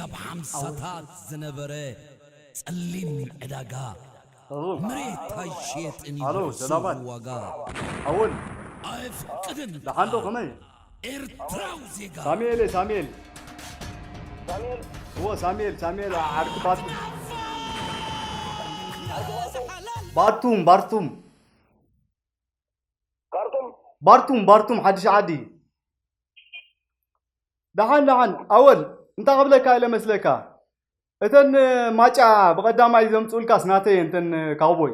ኣብ ሓምሳታት ዝነበረ ጸሊም ዕዳጋ መሬት ኣይሸየጥን እዩ ኣሎ፣ ብሕሱር ሰላማት። ዋጋ። ኣወል፣ ኣይፍቅድን ደሓን ዶ፣ ከመይ? ኤርትራዊ ዜጋ። ሳሙኤል፣ ሳሙኤል። ሳሙኤል። እዎ፣ ሳሙኤል፣ ሳሙኤል፣ ዓርኪ ባቱ። ባርቱም፣ ባርቱም። ካርቱም። ባርቱም፣ ባርቱም፣ ሓድሽ ዓዲ። ደሓን፣ ደሓን። ኣወል፣ እንታይ ክብለካ ኢለ መስለካ? እተን ማጫ ብቐዳማይ ዘምጽኡልካስ ናተይ እየን፣ እተን ካውቦይ።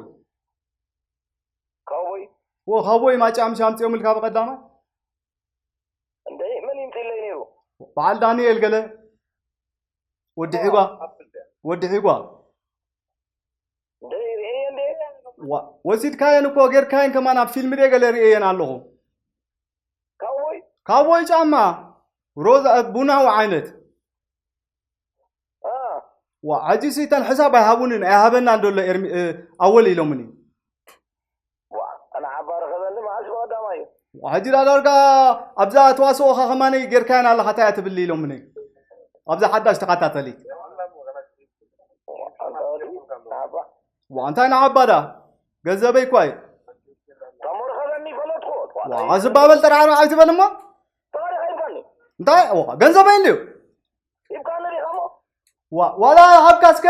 ካውቦይ? ዎ፣ ካውቦይ ማጫ ምሽ ኣምጺኦምልካ ብቐዳማይ? እንደ መን ይምጽእለይ ነይሩ? በዓል ዳንኤል ገለ? ወዲ ሒጓ? ወዲ ሒጓ? እንደ ርእየ እንደ ዋ፣ ወሲድካየን እኮ፣ ጌርካየን ከማን ኣብ ፊልም ድየ ገለ ርእየን ኣለኹ። ካውቦይ? ካውቦይ ጫማ፣ ሮዛ፣ ቡናዊ ዓይነት። አ። ዋ፣ ሕጂ ሲ እተን ሕሳብ ኣይሃቡንን፣ ኣይሃበናን ደሎ ኤርሚ-፣ እ፣ ኣወል ኢሎምኒ። ዋ፣ ኣነ ሓባ ረኸበኒ መዓስ ብቐዳማይ እዩ። ዋ፣ ሕጂ ዳ ዳርጋ ኣብዛ ተዋስኦኻ ከማነይ ጌርካየን ኣለኻ፣ እንታይ እያ ትብሊ ኢሎምኒ። ኣብዛ ሓዳሽ ተኸታተሊት። ዋ፣ እንታይ ንዓባ ዳ? ገንዘበይ እኳ እዩ። ታሞ ረኸበኒ ፈለጥኩ። ዋ፣ ዝባበል ጠራዕራዕ ኣይትበል እሞ። ታሪኽ ኣይብካኒ። እንታይ? ዋ፣ ገንዘበይ እንድዩ። ሂብካኒ ዲኻ እሞ? ዋ-፣ ዋላ ሃብካ እስከ?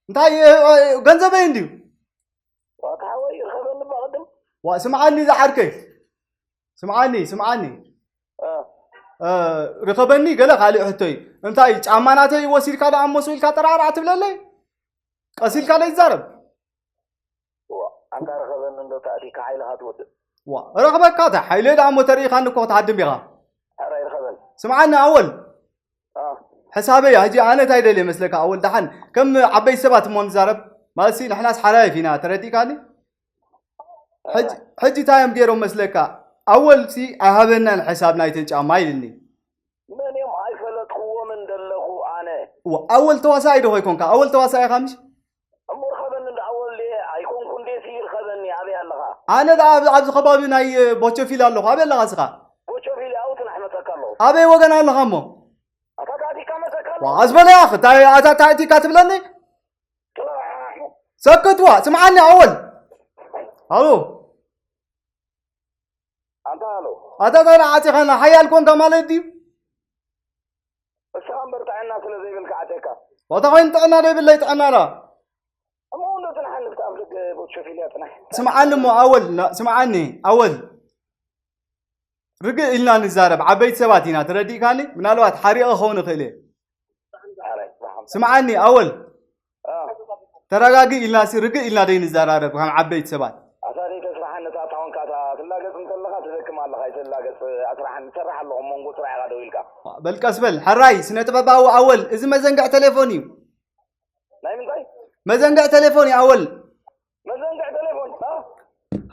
እንታይ፣ እ፣ እ፣ ገንዘበይ እንድዩ። ዋታ ሓወይ፣ ርኸበኒ እባ ቅድም። ዋ፣ ስምዓኒ ዝዓርከይ። ስምዓኒ፣ ስምዓኒ። እ። እ፣ ርኸበኒ ገለ ካልእ ሕቶ እዩ። እንታይ፣ ጫማ ናተይ ወሲድካ ደኣ እሞ ስኢልካ ጠራዕራዕ ትብለለይ? ቀስ ኢልካ ዘይትዛረብ። ዋ፣ ኣንታ ርኸበኒ እንዶ ተኣቲካ ሓይልኻ ትወድእ። ዋ፣ ረኽበካ እታ ሓይለይ ደኣ እሞ ተርኢኻኒ እኮ ክትሃድም ኢኻ። ኣረ ይርኸበኒ። ስምዓኒ ኣወል። አ። ሕሳበይ፣ ሕጂ ኣነ እንታይ ደልየ መስለካ ኣወል፣ ደሓን ከም ዓበይቲ ሰባት እሞ ንዛረብ። ማለትሲ ንሕናስ ሓላይፍ ኢና፣ ተረዲእካኒ? ሕጂ፣ ሕጂ እንታይ እዮም ገይሮም መስለካ? ኣወልሲ ኣይሃበናን ሕሳብ ናይተን ጫማ ኢልኒ። መን እዮም? ኣይፈለጥክዎምን ደለኹ ኣነ። ዋ፣ ኣወል ተዋሳኣይ ዶ ኮይኮንካ? ኣወል ተዋሳኣይ ኢኻ ምሽ? እሞ ርኸበኒ እንዳ ኣወል ድየ? ኣይኮንኩን ድየ? ሲ ርኸበኒ፣ ኣበይ ኣለኻ? ኣነ ደኣ ኣብ-፣ ኣብዚ ከባቢ ናይ፣ እ፣ ቦቸፊል ኣለኹ። ኣበይ ኣለኻ እስኻ? ቦቸፊል ኣብኡ ትናሕ መጸካ ኣለኹ። ኣበይ ወገን ኣለኻ እሞ? ኣታ ታቲካ መጸካ ኣለኹ። ዋ፣ ኣዝበለ ያኽ፣ እንታይ ኣታ ታቲካ ትብለኒ? ጥራሕ። ሰክት ዋ፣ ስምዓኒ ኣወል። ኣሎ። ኣንታ ኣሎ። ኣታ እንታይ ደኣ ዓጺኻና? ሓያል ኮንካ ማለት ድዩ? እስኻ እምበር ጥዕና ስለ ዘይብልካ ዓጺኻ። ዋታ ኮይኑ ጥዕና ዘይብለይ ጥዕና ደኣ። እሞ እንዶ ጽንሓኒ፣ ብቲ ኣፍ ደገ ቦት ሸፊልያ ጽናሕ። ስምዓኒ እሞ ኣወል፣ ና-፣ ስምዓኒ ኣወል። ርግእ ኢልና ንዛረብ፣ ዓበይቲ ሰባት ኢና፣ ተረዲእካኒ? ምናልባት ሓሪቐ ክኸውን እኽእል እየ። ኣረ፣ ብሓም-፣ ስምዓኒ ኣወል። አ። ተረጋግእ ኢልና ሲ ርግእ ኢልና ደይ ንዘራረብ ከም ዓበይቲ ሰባት። ኣታ ደይ ተስራሓኒ፣ እታ ታወንካ እታ ትላገጽ እንተለኻ ትደክም ኣለኻ፣ ኣይትላገጽ፣ ኣስራሓኒ፣ ትሰርሕ ኣለኹ፣ መንጎ ስራሕ ኢኻ ደው ኢልካ። በል ቀስ በል፣ ሕራይ፣ ስነ ጥበባዊ ኣወል፣ እዚ መዘንግዕ ቴሌፎን እዩ። ናይ ምንታይ? መዘንግዕ ቴሌፎን እዩ ኣወል። መዘንግዕ ቴሌፎን፣ አ?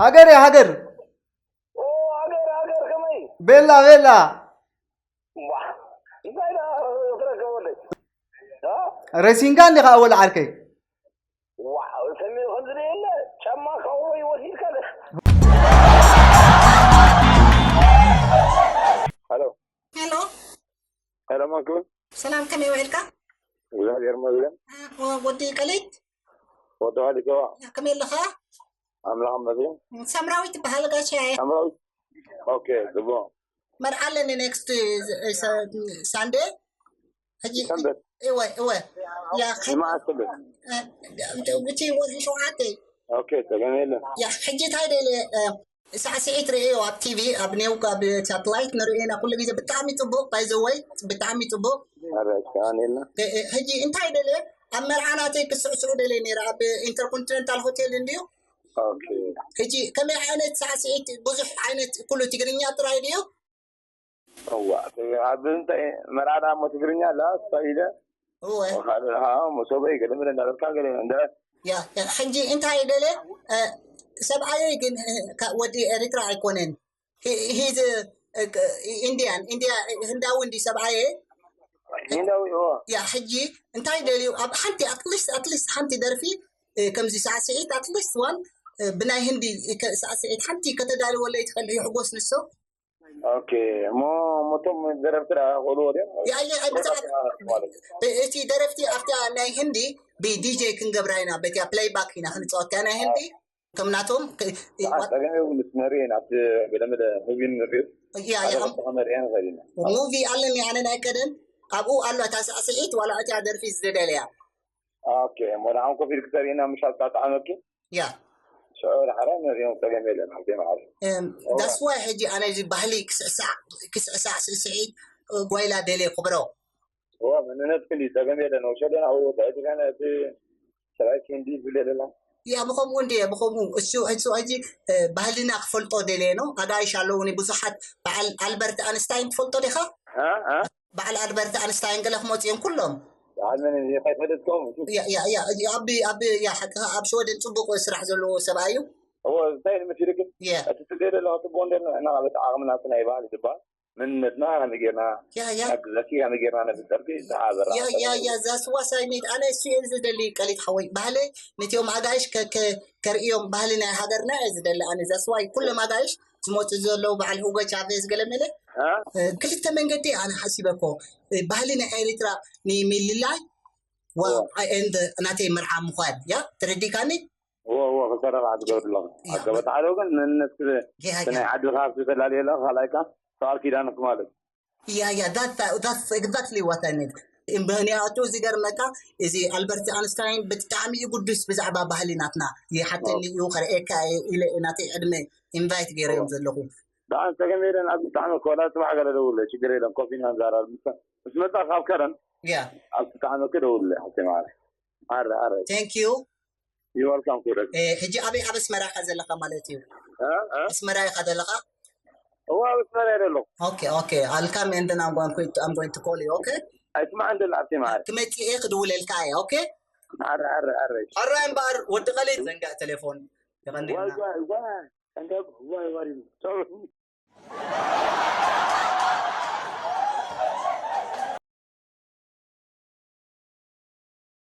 ሃገር እያ፣ ሃገር። ኦ፣ ሃገር፣ ሃገር ከመይ? ቤላ፣ ቤላ። ዋ፣ እንታይ ደኣ ትረከብ ወደይ? እ? ረሲንካ እንዲኻ ኣወል ዓርከይ? ዋ፣ ሰሚሩ ከምዚ ደየለ ጫማ ካውቦይ ወሲድካ ደ-፣ ሄሎ። ሄሎ። ሄሎ፣ መን ክብል? ሰላም፣ ከመይ ውዒልካ? እግዚኣብሔር ይመስገን። እ፣ ወዲ ቀለይት? ወዲ ቃሊቲ። ከመይ ኣለኻ? ኣምላኽ ይመስገን። ሳምራዊት ትበሃል ጋሻ እየ። ሳምራዊት? ኦኬ፣ ጽቡቕ። መርዓ ኣለኒ ኔክስት፣ እ፣ ሰ-፣ ሳንዴ። ሕጂ፣ ሰንበት? እወ፣ እወ። ያ፣ ንመዓስ ሰንበት? እ፣ እቲ ወርሒ ሸውዓተ። ኦኬ፣ ጸገም የለን። ያ፣ ሕጂ እንታይ ደለ፣ እ፣ ሳዕስዒት ርእዮ ኣብ ቲቪ፣ ኣብ ኔው፣ ኣብ ሳተላይት ንርእዮ ኢና ኩሉ ግዜ። ብጣዕሚ ጽቡቕ፣ ባይ ዘ ወይ፣ ብጣዕሚ ጽቡቕ። ኣረ፣ እስካሁን የለን። እ፣ እ፣ ሕጂ እንታይ ደለ፣ ኣብ መርዓ ናተይ ክስዕስዑ ደለ ነይረ፣ ኣብ ኢንተርኮንቲነንታል ሆቴል እንድዩ። ኦኬ። ሕጂ ከመይ ዓይነት ሳዕስዒት፣ ብዙሕ ዓይነት፣ ኩሉ ትግርኛ ጥራይ ድዩ? እዋ፣ ኣብ እንታይ መርዓ ደኣ እሞ ትግርኛ ኣላ፣ እሳ ኢለ። እወ። ካልእ፣ ሃ፣ መሶበይ ገለ መለ እንዳበልካ ገለ እንደ ያ፣ ያ፣ ሕጂ እንታይ ደለ፣ እ፣ ሰብኣየይ ግን፣ እ፣ ካ-፣ ወዲ ኤርትራ ኣይኮነን። ሂ-፣ ሂዝ፣ እ፣ ክ-፣ ኢንዲያን፣ ኢንዲያ፣ ህንዳዊ እንዲ ሰብኣየ። ህንዳዊ፣ እዎ። ያ፣ ሕጂ እንታይ ደልዩ? ኣብ ሓንቲ፣ ኣትሊስት፣ ኣትሊስት ሓንቲ ደርፊ፣ እ፣ ከምዚ ሳዕስዒት፣ ኣትሊስት ዋን፣ እ፣ ብናይ ህንዲ፣ እ፣ ከ-፣ ሳዕስዒት ሓንቲ ከተዳልወለይ ትኽእል፣ ይሕጎስ ንሱ። ኦኬ። እሞ እቶም ደረፍቲ ደኣ ክእልዎ ድዮም? ያ ያ ብዛዕባ እቲ ደረፍቲ ኣብታ ናይ ህንዲ ብዲጄ ክንገብራ ኢና፣ በቲያ ፕሌይባክ ኢና ክንፃወት እያ ናይ ህንዲ። ከም ናቶም ጸገም የብሉስ። ነርኢ ኢና ኣብቲ ገለመለ ሙቪ ንርእዩ። ያ ሓደ ክልተ ከነርእያ ንኽእል ኢና። ሙቪ ኣለኒ ኣነ ናይ ቀደም ኣብኡ ኣሎ እታ ሳዕስዒት ዋላ እቲያ ደርፊ ዝደለያ። ኦኬ። እሞ ንዓም ኮፍ ኢልክ ተርእና ምሽ ኣብታ ጠዓመኪ? ያ ሽዑ ዳሕራ ንርእዮም። ጸገም የለን። ኣብቲ መዓል ዳስዋይ ሕጂ ኣነ እዚ ባህሊ ክስዕሳዕ ስዕስዒት ጓይላ ደልየ ክብሮ። እዋ መንነት ክንዲ ጸገም የለን። ወሸደን ኣብኡ ተዕድጋን እቲ ሰብኣይ ክንዲ ዝብል የለና። ያ ብኸምኡ እንዲ ብኸምኡ እሱ እሱ ሕጂ ባህልና ክፈልጦ ደልየ ነው። ኣጋይሽ ኣለውኒ ብዙሓት። በዓል ኣልበርት ኣንስታይን ትፈልጦ ዲኻ? በዓል ኣልበርት ኣንስታይን ገለ ክመፁ እዮም ኩሎም። በዓል መን እዩ? ከይፈለጥኩም ያ ያ ያ ያ ኣብ ኣብ ያ ሓቅኻ ኣብ ሽወደን ፅቡቅ ስራሕ ዘለዎ ሰብኣይ እዩ። እዎ እንታይ ንመስልክ? ያ እቲ ትደለ ኣለኻ ጽቡቅ እንደ ንሕና በቲ ዓቕሚ ናቱ ናይ ባህሊ ዝበሃል መንነትና ከመይ ጌርና ያ ያ ናግዘኪ ከመይ ጌርና ነፍጠርኪ ተሓበራ ያ ያ ያ ዛስዋ ሳይሜት ኣነ እሱ እየ ዝደሊ ቀሊት ሓወይ ባህለይ ነቲኦም ኣጋይሽ ከ- ከ- ከርእዮም ባህሊ ናይ ሃገርና እየ ዝደሊ ኣነ ዛስዋይ ኩሎም ኣጋይሽ ዝመፁ ዘለዉ በዓል ሁጎ ቻቬዝ ገለመለ ክልተ መንገዲ ኣነ ሓሲበኮ ባህሊ ናይ ኤሪትራ ንምልላይ and ናተይ መርዓ ምኳን ያ ተረዲካኒ እዎ እዎ ክልተ ረብዓ ትገብር ኣለኹ ኣገበታ ሓደ ግን መንነት ጌሃ ናይ ዓድኻ ኣብ ዝተፈላለዩ ኣለኻ ካልኣይካ ሰኣል ኪዳንክ ማለት ያ ያ that's exactly what I need ምክንያቱ ዝገርመካ እዚ ኣልበርት ኣንስታይን ብጣዕሚ እዩ ጉዱስ ብዛዕባ ባህሊ ናትና ይሓተኒ እዩ ከርእየካ እየ ኢለ ናተይ ዕድመ ኢንቫይት ገይረዮም ዘለኹ ብዓል ጸገም የለን ኣብ ብጣዕሚ ኮላ ጽባሕ ገለ ደውለ ችግር የለን ኮፍ ኢና ንዛራብ ምስ መጣ ካብ ከረን ያ ኣብ ብጣዕሚ ክደውለ ሓቲ ማለት ኣረ ኣረ thank you ይወልካም ኩደክ ሕጂ ኣበይ ኣብ ኣስመራ ኢኻ ዘለኻ ማለት እዩ ኣስመራ ኢኻ ዘለኻ እዋ ኣብ ኣስመራ እየ ዘለኹ okay okay I'll come and then I'm going to I'm going to call you okay ኣይስማዕ እንደ ኣብቲ ማለት ክመፅእ እየ ክድውለልካ እየ okay ኣረ ኣረ ኣረ ሕራይ እምበኣር ወዲ ቀሊል ዘንጋዕ ቴሌፎን የቐንየልና ዋይ ዋይ ዋይ እንደ ዋይ ዋይ